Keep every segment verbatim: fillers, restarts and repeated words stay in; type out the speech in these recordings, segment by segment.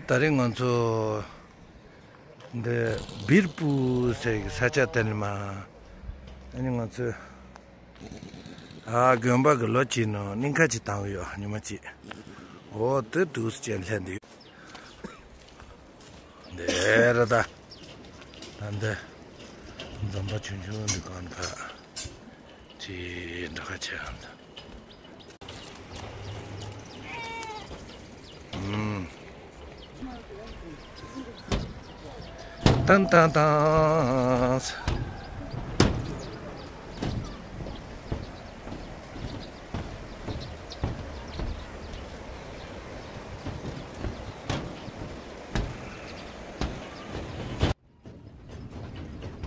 ད་རེས་ང་ཚོ་འདི་སྦིར་པུ་ཟེར་གྱི་ས་ཆ་དེ་ནས་མར། ཨ་ནི་ང་ཚོས་ཨ་དགོན་པ་གི་ལོ་གཅིག་ནང་སྙིང་ཁ་ཅིག་བཏང་ཡོད། ཉི་མ་གཅིག་འོ་དེ་འདུག་སེ་བྱས་སླེབས་འདུག་འདི་རེད་ད། ད་འདི་འཛོམས་པ་ཆུང་ཆུང་འདི་གང་ཕ། ཅེས་འདྲ་ཁ་ཆེ་ཨང་ད། ཨུམ། ཏན་ཏན་ཏན།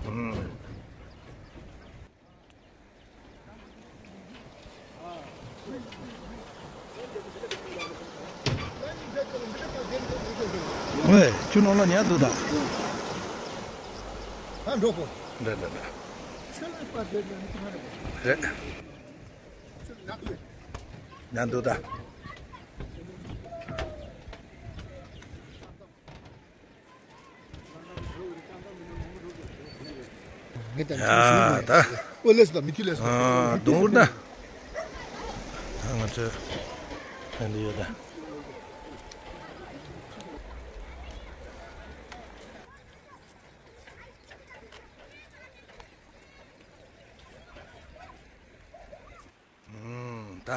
ཨུམ། ཝེ། ཁྱོད་ནང་ལ་ཉལ་འདུག་ད། ད་འགྲོ་གོ། རེད་རེད་རེད། རེད། ཉལ་འདུག་ད། ཡ་ད། ཨོ་ལེས་ད་མི་ཁྱི་ལེས། ཨ་དུང་འུར་ད། ད་ང་ཚོས་ད་འདི་ཡོད་ད། ཨུམ་ད།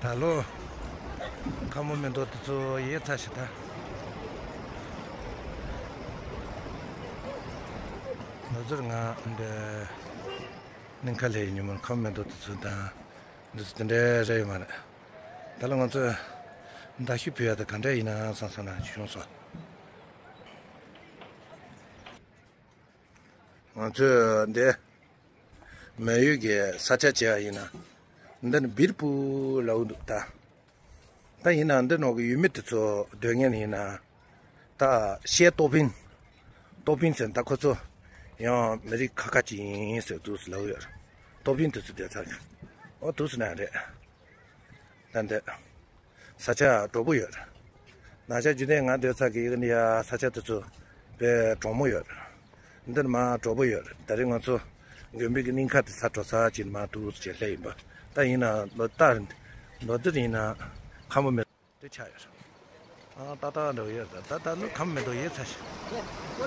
ད་ལོ་ཁ་མོ་མེ་ཏོག་དེ་ཚོ་ཡལ་ཚར་ཤག་ད། ལོ་ཟུར་ང་འདི་སྙིང་ཁ་ལས་ཉིན་མོར་ཁ་མོ་མེ་ཏོག་དེ་ཚོ་དང་འདི་ཚོ་དེ་འདྲ་རེད་ཡོད་མ་རེད། ད་ལོ་ང་ཚོས་མདའ་ཤུལ་ཕུལ་ཡག་དེ་ག་འདྲ་ཡིན་ན་བསམ་བསམ་ན་བྱུང་སོང་། ང་ཚོས་འདི་མོན་ཡུལ་གྱི་ས་ཆ་བྱས་པ་ཡིན་ན། འདི་ནི་སྦིར་པུ་ལབ་འདུག་ད། ད་ཡིན་ན་འདི་ནང་གི་ཡུལ་མི་དེ་ཚོ་སྡོད་མཁན་ཡིན་ན། ད་ཤེ་ཏོ་ཕིན། ཏོ་ཕིན་ཟེར་ད་ཁོ་ཚོ་ཡང་མི་རིགས་ཁག་ཁག་ཅིག་ཡིན་ཟེར་འདུག་ལབ་ཡོད། ཏོ་ཕིན་དེ་ཚོ་སྡོད་ས་གི། ཨོ་འདུག་སེ་ན་རེད། ད་འདི། ས་ཆ་དྲོ་པོ་ཡོད། ན་ཆ་རྒྱུན་ལྡན་ང་སྡོད་ས་གི་ཡིག་ནི་ཡ་ས་ཆ་དེ་ཚོ་དཔེ་གྲོང་མོ་ཡོད། འདིར་མ་དྲོ་པོ་ཡོད། ད་རེས་ང་ཚོ་དགོན་པའི་གི་སྙིང་ཁ་དེ་ས་དྲོ་ས་ཅིག་མ་འདུག་ཅེས་སླེབས་ཡིན་པ། ད་ཡིན་ན་ལོ་ལྟར་ལོ་ལྟར་ཡིན་ན་ཁ་མོ་མེ་ཏོག་ཆགས་ཡོད། ཨ་ཏག་ཏག་འདྲ་ཡོད། ད་ད་ལོ་ཁ་མོ་མེ་ཏོག་ཡལ་ཚར་ཤག་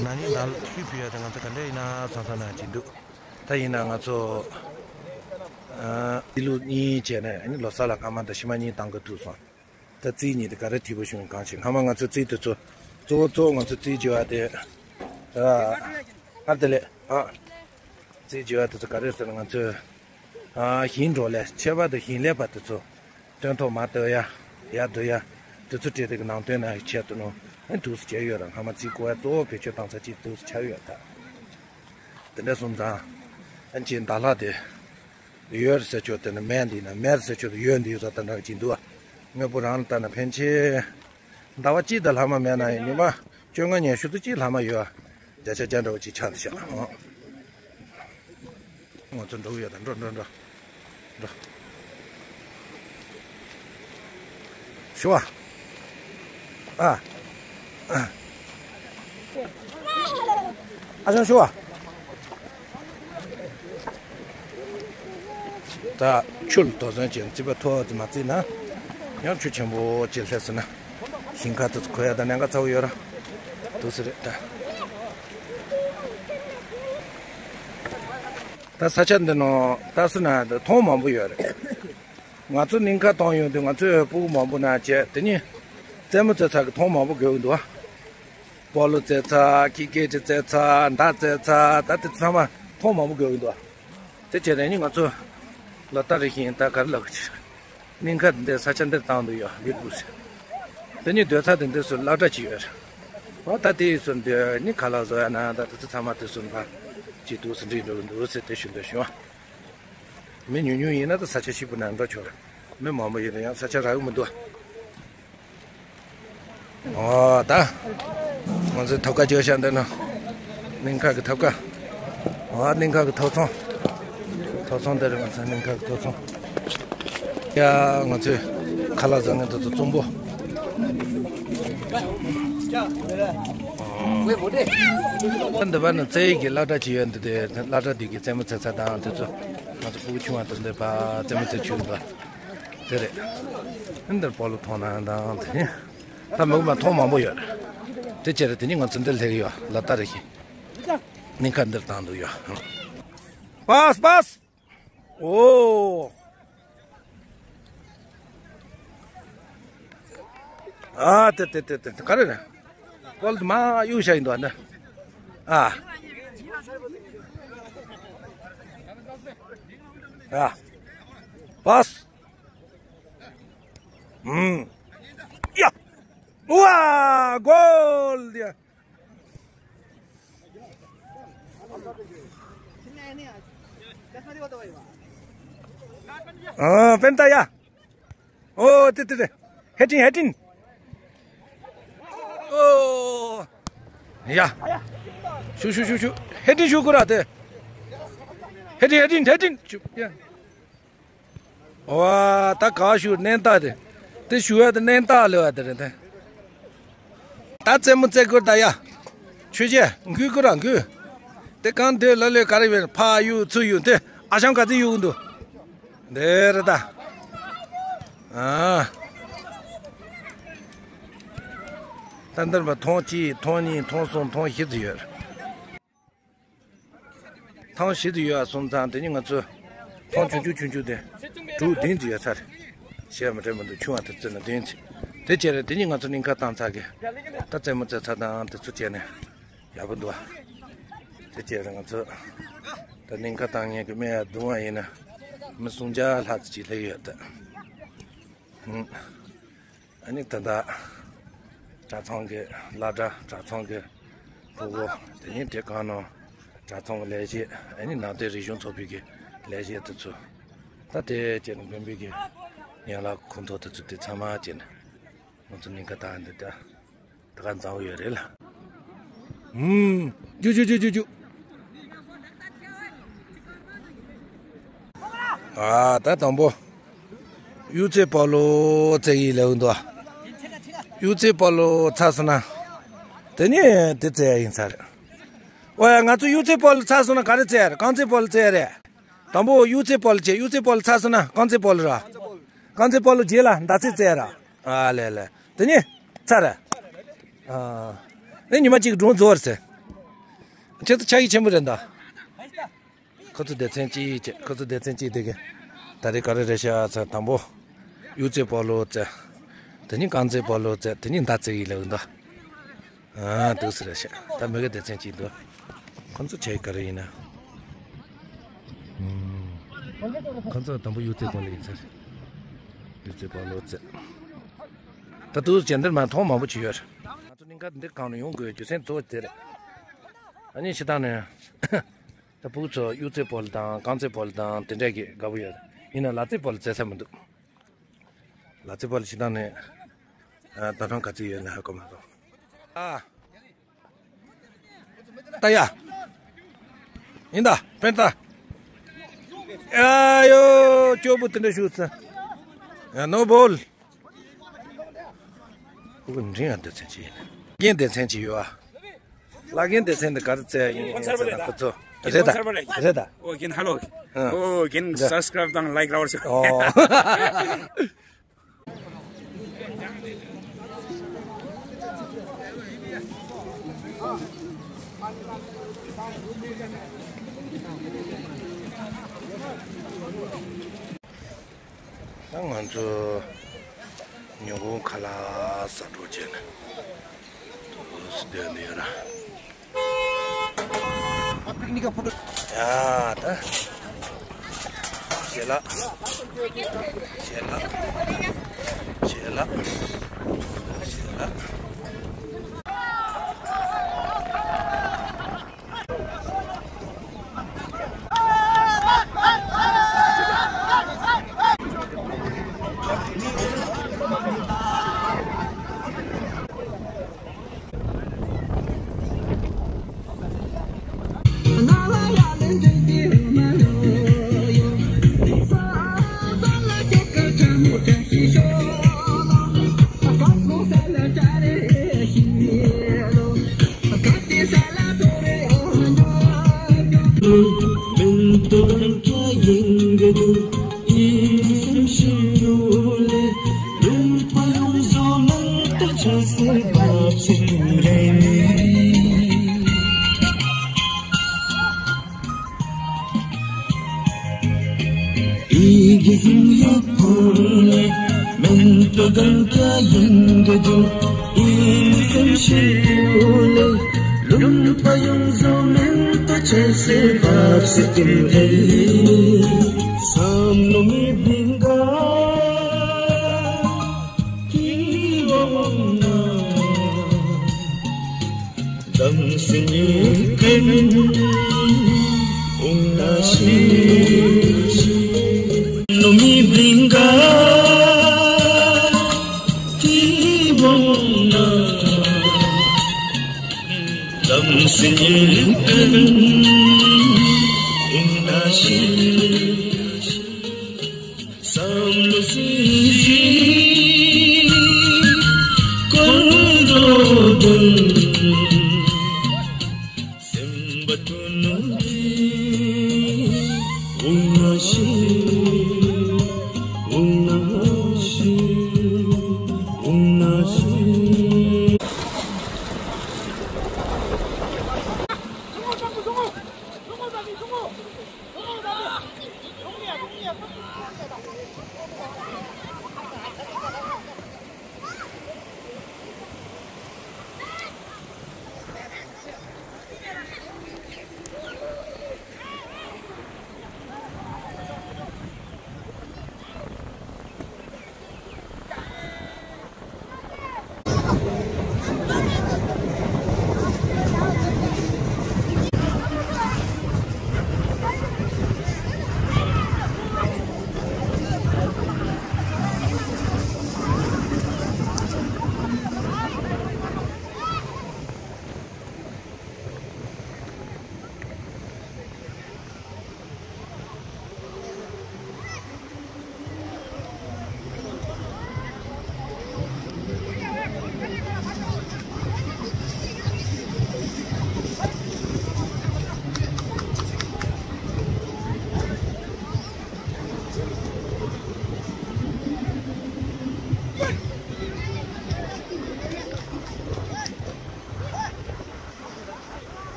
ན་ནིང་ད་ལོ་ཤུལ་ཕུལ་ཡག་དེ་ང་ཚོ་ག་འདྲ་ཡིན་ན་བསམ་བསམ་ན་ཅིག་འདུག་ད་ཡིན་ན་ང་ཚོ་ཨ་ཏི་ལུ་གཉིས་བྱས་ནས་ཨ་ནི་ལོ་གསར་ལ་སྐར་མ་དང་ཕྱི་མ་གཉིས་བཏང་གི་ཐུག་སོང་། ད་རྩིས་གཉིས་དེ་ག་རེ་འཐུས་པོ་བྱུང་གང་ཞིག་སྔ་མ་ང་ཚོ་རྩིས་དེ་ཚོ་གཙོ་བོ་གཙོ་བོ་ང་ཚོ་རྩིས་བྱེད་པ་དེ། ཨ་ཨ་དེ་ལས་ཨ་རྩིས་བྱེད་པ་དེ་ཚོ་ག་རེ་ཟེར་ན་ང་ཚོས་ཨ་ཞིང་འབྲོག་ལས་ཆད་པ་དང་ཞིང་ལས་པ་དེ་ཚོ་སྟོན་ཐོག་མ་བསྡུ་ཡ་ཡར་བསྡུ་ཡ་དེ་ཚོ་བྲིས་དེ་གི་ནང་དོན་ན་ཆེད་དུ་ནོ་ཨ་འདུག་སེ་བྱས་ཡོད་ར། སྔ་མ་རྩིས་བཀོད་ཡ་གཙོ་བོ་བེད་སྤྱོད་བཏང་ས་ཅིག་འདུག་སེ་ཆགས་ཡོད་ད། དེ་འདྲ་སོང་ཙང་ཨ་ཅེ་ཟླ་ལྷག་དེ། ཡོད་ཟེར་ཆོག་དེ་ནི་མེད་འདི་ན་མེད་ཟེར་ཆོག་དེ་ཡོད་འདི་ཡོད་ས་དེ་འདྲ་ཅིག་འདུག་དངོས་པོ་རང་ལ་ལྟ་ན་ཕན་ཆེ། ཟླ་བ་གཅིག་དང་ལྷག་མ་མེད་ན་ཡང་ཉི་མ་བཅོ་ལྔ་ཉི་ཤུ་དང་གཅིག་ལྷག་མ་ཡོད། བརྒྱ་ཆ་བརྒྱ་འདྲ་བོ་ཅིག་ཆགས་འདི་ཤག་ང་ཚོ་འགྲོ་གི་ཡོད་ད། འགྲོ་འགྲོ་འགྲོ་འགྲོ། ཞུ་བ། ཨ། ཨ། ཨ་ཞང་ཞུ་བ། ད་ཆུ་ལ་དོགས་ཟོན་བྱས་རྩིས་པ་མཐོ་བ་དེ་མ་བརྩིས་ན། ཡང་ཆུ་ཆེན་པོ་ཅིག་སླེབས་སོང་ན། ཞིང་ཁ་དེ་ཚོ་གོ་ཡ་ད་ཉེན་ཁ་ཚ་བོ་ཡོད་ར། འདུག་སེ་རེད་ད། ད་ས་ཆ་འདི་ནང་ལྟ་སོང་ན་ད་ཐོང་མང་པོ་ཡོད་རེད། ང་ཚོ་སྙིང་ཁ་བཏང་ཡོང་དུས་ང་ཚོའི་སྤུ་གུ་མང་པོ་ན་བྱས་དེ་ནི་རྩེད་མོ་རྩེ་ཚར་གི་ཐོང་མང་པོ་དགོས་ཀྱི་འདུག་ཨ། སྤོ་ལོ་རྩེ་ཚར། ཁྱི་སྐད་ཀྱི་རྩེ་ཚར། མདའ་རྩེ་ཚར། ད་དེ་ཚང་མ་ཐོང་མང་པོ་དགོས་ཀྱི་འདུག་ཨ། དེ་བྱས་ནས་ནི་ང་ཚོ་ལོ་ལྟར་རེ་བཞིན་ད་ག་རེ་ལབ་ཀྱི་སྙིང་ཁ་འདི་ས་ཆ་འདིར་བཏང་འདུག་ཡ་ལིར་བུ་ཟེར། དེ་ནི་སྡོད་ས་དེ་འདི་སུ་སློབ་གྲྭ་ཅིག་ཡོད་རེད། འོ་ད་དེ་ཡི་སུ་འདི་ནི་ཁ་ལག་བཟོ་ཡ་ན་ད་དེ་ཚོ་ཚང་མ་དེ་སུ་འཕར་ཅིག་འདུག་སེ་འགྲིག་འགྲོ་གི་འདུག་ཟེར་དེ་ཞུ་འདོད་བྱུང་བ། མི་ཉུང་ཉུང་ཡིན་ན་ད་ས་ཆ་ཞིག་པུ་ན་འགྲོ་ཆོག་རེད། མི་མང་པོ་ཡིན་ན་ཡང་ས་ཆ་རག་གི་མི་འདུག་ཨོ་ད། ང་ཚོའི་ཐབ་ཀ་བརྗོད་བྱ་འདི་ནི། གླིང་ཁ་གི་ཐབ་ཀ་ཨོ་གླིང་ཁ་གི་ཐོག་ཚང་། ཐོག་ཚང་འདི་རེད། ང་ཚོའི་གླིང་ཁ་གི་ཐོག་ཚང་། ཡ་ང་ཚོའི་ཁ་ལག་བཟོ་མཁན་དེ་ཚོ་གཙང་པོ། འདི་པར་ནི་རྩེད་ཡིག་གི་སློབ་གྲྭ་ཅིག་ཡོད་འདུག་དེ་སློབ་གྲྭ་འདི་གི་རྩེད་མོ་རྩེ་ས་དང་དེ་ཚོ་ང་ཚོ་ཕྲུ་གུ་ཆུང་བ་དེ་ཚོ་ཕར་རྩེད་མོ་རྩེ་བཅུག་འདུག་དེ་རེད། འདིར་སྤོ་ལོ་མཐོང་ན་དང་དེ་ད་མི་མ་མཐོང་མང་པོ་ཡོད། དེ་བྱས་རེད། དེ་ནི་ང་ཚོ་འདིར་སླེབས་ཡོད། ལ་ད་རེ་ཞིག་གླིང་ཁ་འདིར་བཏང་འདུག་ཡོད། པཱས་པཱས། ཨོ། ཨ་ཏེ་ཏེ་ཏེ་ཏེ་ག་རེ་རེད། སྤོ་ལོ་མ་གཡུག་བྱ་ཡིན་འདུག་ཨ་ནི། ཨ། ཨ། པཱས། ཨུམ། ཡ། ཝ། གོལ་ཡ། ཨ། པེན་ཏ་ཡ། ཨོ་ཏེ་ཏེ་ཏེ། ཧེ་ཏིན་ཧེ་ཏིན། ཨོ། ཡ། ཤུ་ཤུ་ཤུ་ཤུ། ཧེ་ཏིན་ཤུ་ཀུ་ར་ཏེ། ཧེ་ཏིན་ཧེ་ཏིན་ཧེ་ཏིན་ཤུ། ཡ། ཝ། ད་ག་ཞུ་ནན་ཏག་རེད། དེ་ཞུ་ཡ་དེ་ནན་ཏག་ལེ་བ་དེ་རེད་དེ། ད་རྩེད་མོ་རྩེ་དགོས་ད་ཡ། ཆོས་རྗེ་འགུལ་དགོས་ར་འགུལ། དེ་གང་དེ་ལ་ལས་ག་རེ་བས་ཕ་གཡུག་ཚུར་གཡུག་དེ་ཨ་ཞང་ག་ཚོད་གཡུག་འདུག་དེ་རེད་ད། ཨ། ད་འདིར་མ་ཐོང་གཅིག་ཐོང་གཉིས་ཐོང་གསུམ་ཐོང་བཞི་ཙམ་ཡོད། ཐང་བཞི་དུ་ཡོད་པ་སོང་ཙང་དེ་ནི་ང་ཚོ་ཐང་ཆུང་ཆུང་ཆུང་ཆུང་དེ་དྲུག་བདུན་དུ་ཡོད་ཚར། བཤད་མ་དྲན་མི་འདུག་ཆུང་བ་དེ་ཚོ་ན་བདུན་ཚེ་དེ་བྱས་རེད། དེ་ནི་ང་ཚོ་གླིང་ཁ་བཏང་ཚར་གི་ད་རྩེད་མོ་རྩེ་ཚར་དང་དེ་ཚོ་བྱས་ནས་ཡག་པོ་འདུག་བ། དེ་བྱས་རེད། ང་ཚོ་ད་གླིང་ཁ་བཏང་མཁན་གི་སྨན་ཡག་བརྡུང་བ་ཡིན་ན་མི་སུམ་བརྒྱ་ལྷག་ཙམ་ཅིག་སླེབས་ཡོད་ད། ཧུམ། ཨ་ནི་ད་ལྟ་གྲྭ་ཚང་གི་བླ་གྲྭ། གྲྭ་ཚང་གི་ཕྲུ་གུ། དེ་ནི་དེ་གང་ནང་གྲྭ་ཚང་གི་ལས་བྱེད། ཨ་ནི་ནང་བསྟན་རིག་གཞུང་ཚོགས་པའི་གི་ལས་བྱེད་དེ་ཚོ། ད་དེ་བྱས་ནས་དགོན་པའི་གི་ཡན་ལག་ཁོངས་གཏོགས་དེ་ཚོ་དེ་ཚང་མ་བྱས་ནས་ང་ཚོ་གླིང་ཁ་བཏང་འདི་ལྟ་ད་ག་མཛའ་བོ་ཡོད་རེད་ལ། ཧུམ། ཇུ་ཇུ་ཇུ་ཇུ་ཇུ། ཨ་ད་དང་པོ་གཡུ་རྩེ་སྤོ་ལོ་རྩེ་ཡི་ལེའུ་འདུག་གཡུ་རྩེ་སྤོ་ལོ་ཚར་སོང་ན་དེ་ནས་དེ་རྩེ་ཡ་ཡིན་ས་རེད། ཨོ་ཡ། ང་ཚོ་གཡུ་རྩེ་སྤོ་ལོ་ཚར་སོང་ན་ག་རེ་རྩེ་ཡ་རེད། རྐང་རྩེད་སྤོ་ལོ་རྩེ་ཡ་རེད། དང་པོ་གཡུ་རྩེ་སྤོ་ལོ་བྱེད། གཡུ་རྩེ་སྤོ་ལོ་ཚར་སོང་ན་རྐང་རྩེད་སྤོ་ལོ་ར། རྐང་རྩེད་སྤོ་ལོ་རྗེས་ལ་མདའ་རྩེད་རྩེ་ཡ་ར། ཨ་ལེ་ལེ། དེ་ནས་ཚར་ར། ཨ། ནས་ཉི་མ་གཅིག་སྒྲུང་རྫོགས་ར་ཟེར། ཁྱེད་ཚོ་ཆ་ཡི་ཆེན་པོ་རེད་འདུག་ཁོ་ཚོ་སྡེ་ཚན་གཅིག་བྱས། ཁོ་ཚོ་སྡེ་ཚན་གཅིག་དེ་གི་ད་རེས་ག་རེ་རེད་ཤག་ཟེར། དང་པོ་གཡུ་རྩེ་སྤོ་ལོ་རྩེ། དེ་ནས་རྐང་རྩེད་སྤོ་ལོ་རྩེ། དེ་ནས་མདའ་རྩེ་ཡི་ལེའུ་འདུག་ཨ་འདུག་སེ་རེད་ཤག་ད་མི་གི་སྡེ་ཚན་གཅིག་འདུག་ཁོ་ཚོ་ཆ་ཡི་ག་རེ་ཡིན་ན། ཁོ་ཚོ་དང་པོ་གཡུ་རྩེ་སྤོ་ལོ་ཡིན་ས་རེད། གཡུ་རྩེ་སྤོ་ལོ་རྩེ། ད་དུང་ཇེ་འདིར་མ་མཐོང་མང་པོ་ཅིག་ཡོད་རེད། ང་ཚོ་གླིང་ཁ་འདི་གང་ནས་ཡོང་དགོས་རྒྱུ་མཚན་གཙོ་བོ་དེ་རེད། ཨ་ནི་ཕྱི་ཐང་ནས། ད་ཕྲུ་གུ་ཚོ་གཡུ་རྩེ་སྤོ་ལོ་དང་རྐང་རྩེད་སྤོ་ལོ་དང་དེ་འདྲས་ཀྱི་དགའ་པོ་ཡོད། ཡིན་ན་ལ་རྩེད་སྤོ་ལོ་རྩེ་ས་མི་འདུག་ལ་རྩེད་སྤོ་ལོ་ཕྱི་ནང་ནས་ཨ་ད་ཐང་ག་ཚོད་ཡོད་ན་ཧ་གོ་མ་སོང་། ཨ། ད་ཡ། ཡིན་ད་ཕན་ད། ཨ་ཡོ། སྐྱོ་པོ་དེ་འདྲ་ཞུ་ཚ། ཡ་ནོ་བོལ། ཁོ་གི་མགྲིན་ཡང་སྡེ་ཚན་གཅིག་ཡིན། རྒན་སྡེ་ཚན་གཅིག་ཡོད་ཨ། བླ་རྒན་སྡེ་ཚན་འདི་ག་རེ་བཙལ་ཡིན་ཟེར་ན་ཁོ་ཚོ་རེད་ད། རེད་ད། ཨོ་རྒན་ཧ་ལོ། ཨོ་རྒན་སབ་སི་ཀ་རབ་དང་ལའིཀ་རག་པར་ཞུ། ཨོ། ད་ང་ཚོ་ཉོ་གུང་ཁ་ལག་ཟ་འགྲོ་བྱས་ནས་དུས་སུ་སྡོད་ནས་ཡོད་ར། ཡ་ད། ཞལ་ལག་ཞལ་ལག་ཞལ་ལག་ཞལ་ལག་ཡིད་བཞིན་ཡོད་པོ་ལས། མེད་དོ་གང་ག་ཡིན་ག་འདུག་ཡིད་སེམས་ཤེས་པོ་ལས། ལུང་པ་ཡོངས་རྫོགས་མེད་དོ་ཆེ་སེ་བབས་སེ་ཏིམ་ཐལ། བསམ་བློ་མི་བདེན་ག་ཀི་ཝང་ན། དམ་སྲི་ཉེས་ཀུན་འོང་ན་ཤི། ནོ་མི་བིང་ག་ཏི་བོང་ན། དམ་སྲི་ཉེས་ཀུན་འོང་ན་ཤི། བསམ་བློ་སི་སི་ཀོན་འགྲོ་དོན། སེམས་པ་དོན་ནོ་དེ་འོང་ན་ཤི། འོང་ན་ཤི། འོང་ན་ཤི།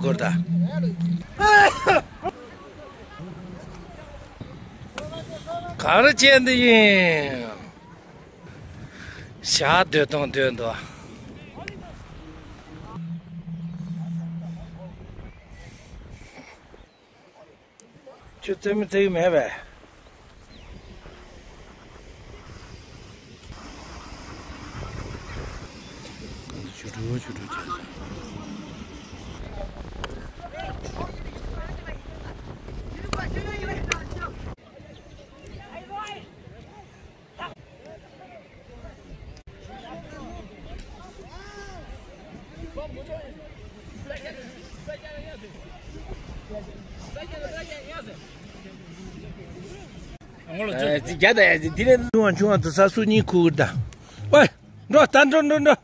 སྐོར་ད། ག་རེ་བྱས་འདི་ཡིན། ཞག་སྡོད་དང་སྡོད་འདུག་ཁྱོད་རྩེད་མོ་རྩེ་གི་མེད་པས། རྒྱ་ད་ཡ་དེ་ནས་ལུང་བ་ཆུང་བ་དུ་ས་སུ་གཉིས་ཁུག་ད། ཝེ། འགྲོ་ད་འགྲོ་འགྲོ་འགྲོ།